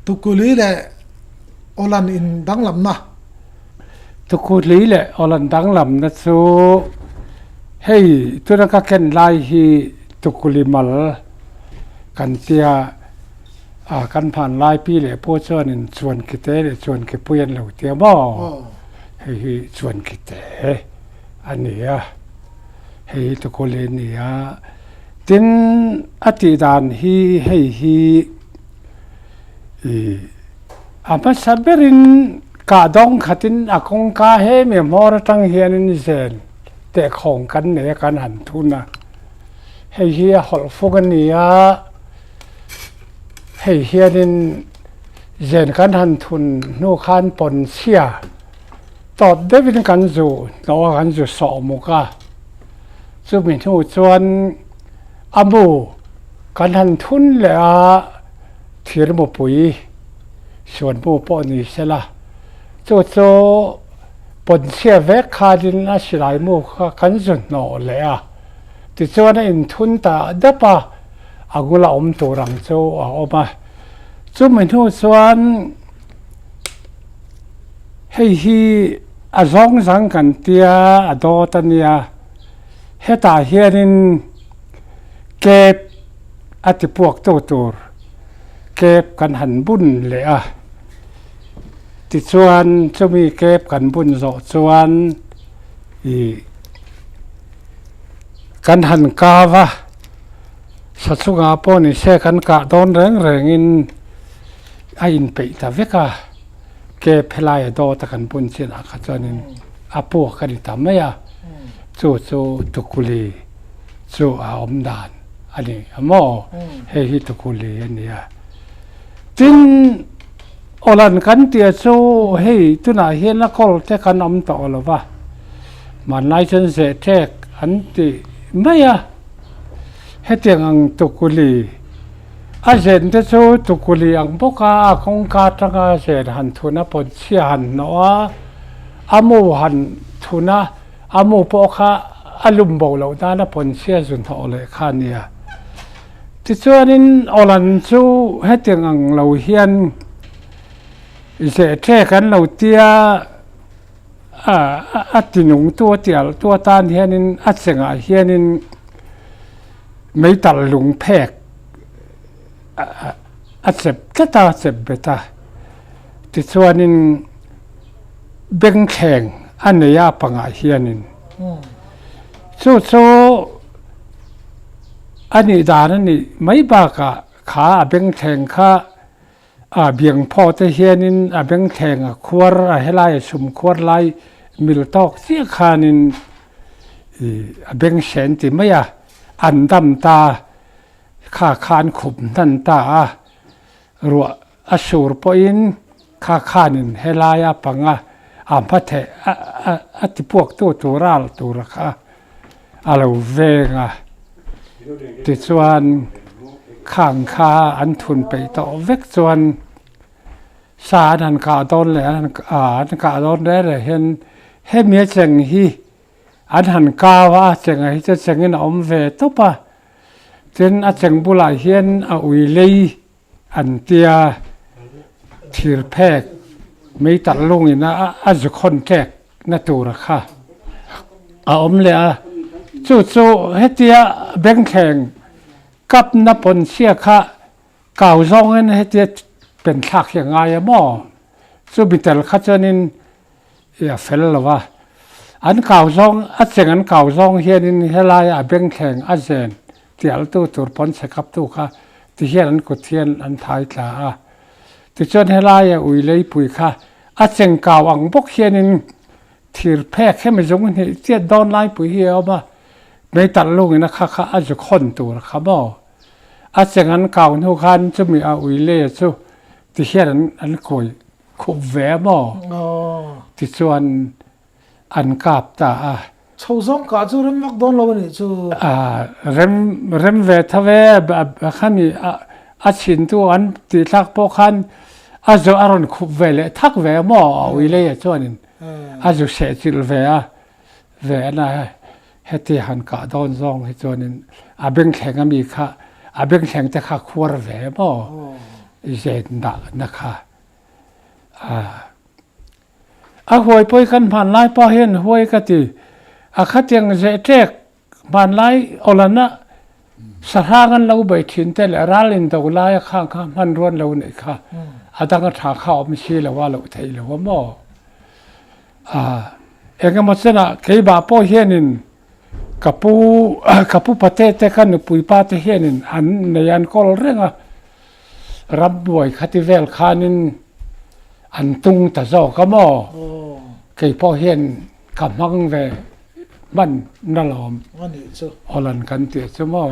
Tukuli leh Awlan in danglamna. Tukuli leh Awlan danglamna chu hei tuna ka ken lai hi Tukuli mal kan tia a kan hman lai pi leh pawh chuanin chuan kite leh chuan kipui an lo tia maw hei hi chuan kite a ni a hei hi Tukuli a ni a tin a tih dan hi hei hi. Ih a hmasa berin kah dawng khatin a kawngka hemi hmawr atang hianin zen tehkhawng kan nei a kan han thun a, hei hi a hawlh fuk a ni a, hei hianin zen kan han thun hnu khan pawn chhia tawt deuhin kan zu hnawh a kan zu sawh muk a, chumi hnu chuan a mu Kan han thun leh a, thir mupui suanmu pawh ni sela, chu chu pawnchhia vek khanin a silai mu kha kan zu hnawh leh a, tichuan a inthun ta dap a, a ngula awm tur ang chu a awm a. Chumi hnu chuan hei hi a zawng zang kan tia a dawt a nia, hetah hianin Kep a ti puak tu tur kep kan han bun leh a, tichuan chumi kep kan bun zawh chuan ih kan han kau a, sa chungah pawh ni se kan kah dawn reng rengin a inpeih ta vek a, kep helai a dawt a kan bun chinah kha chuanin a puak a ni ta mai a, chu chu tukuli. Chu a awm dan a ni a maw? Hei hi Tukuli a ni a. Tin, Awlan kan tia chu hei tunah hian a kawl te kan awm tawh lo va, hmanlai chuan zehṭek an ti mai a. Hetiang ang Tukuli a zen te chu Tukuli ang bawk a, a kawngka atanga zen han thun a, pawnchhia han hnawh a, a mu han thun a, A mu pawh kha a lum bo loh nana pawnchhia zu hnawh leh kha a nia. Tichuanin Awlan chu hetiang ang lo hian zehṭek an lo tia a a tinungtu a tialhtu atan hianin a chengah hianin meitalh lung phek a chep tlat a, a chep bet a. Tichuanin bengthleng a nei a pangah hianin chu chu a nih dan a nih mai bakah kha a bengthleng kha a biang phaw te hianin a bengthleng a khuar a helai a chhum khuar lai mil tawk chiah khanin ih a bengsen ti mai a an dam ta kha kha an khup hnan ta a ruah A sur pawhin kha khanin helaia panga a hmatheh a tipuaktu tur a alh tura kha a lo veng a. Tichuan khang kha an thun peih tawh vek chuan sa an han kah dawn leh an kah dawn reng reng hian hemi a cheng hi an han kau a, a cheng ah hi chuan chengin a awm ve tawp a. Tin a cheng bulah hian a ui lei An tia thir phek mei talh lungin a a zu khawn ṭek na tura kha a awm leh a, chu chu hetia bengthleng kapna pawnchhia kha kau zawngin hetia pen thlak hi a ngai a maw? Chu mitel kha chuanin i a fel lo a, an kau zawng a cheng an kau zawng hianin helaia a bengthleng a zen Tialtu tur pawn chhe kaptu kha ti hian an kut hian an thai tla a. Tichuan helaia ui leipui kha a chengkau ang bawk hianin thir phek hemi zung hnih chiat dawn laipui hi a awm a, meitalh lungin a kha kha a zu khawn tur a kha maw? A cheng an kau hnu khan chumi a ui leia chu ti hian an an kawi khup ve a maw? Tichuan an kap ta a. Chho zawng kah chu rem vak dawn lo a nih chu. Rem rem ve tho e, khami a chhintu an tih thlak pawh khan a zu a rawn khup ve leh thak ve a maw a ui lei ah chuanin a zu seh chilh ve a, ve a na heti han kah dawn zawng hi chuanin a bengthleng ami kha a bengthleng te kha khuar ve maw. Zen dahna kha a a huai pawh hi kan hmanlai pawh hian huai ka ti a khatiang zeh ṭek hmanlai awlana sahrang an lo bei thin te leh ral in do laia khang kha hmanrua an lo neih kha a dang a tha kha a awm si lo a loh theih lo a maw a engemaw chenah keimah pawh hianin Ka pu ka pu pate te ka nupui pa te hianin an nei an kawl reng a, rambuai khati vel khanin an tung ta zawk a maw? Kei pawh hian ka hmang ve hman na lawm Holland kan tih chu maw?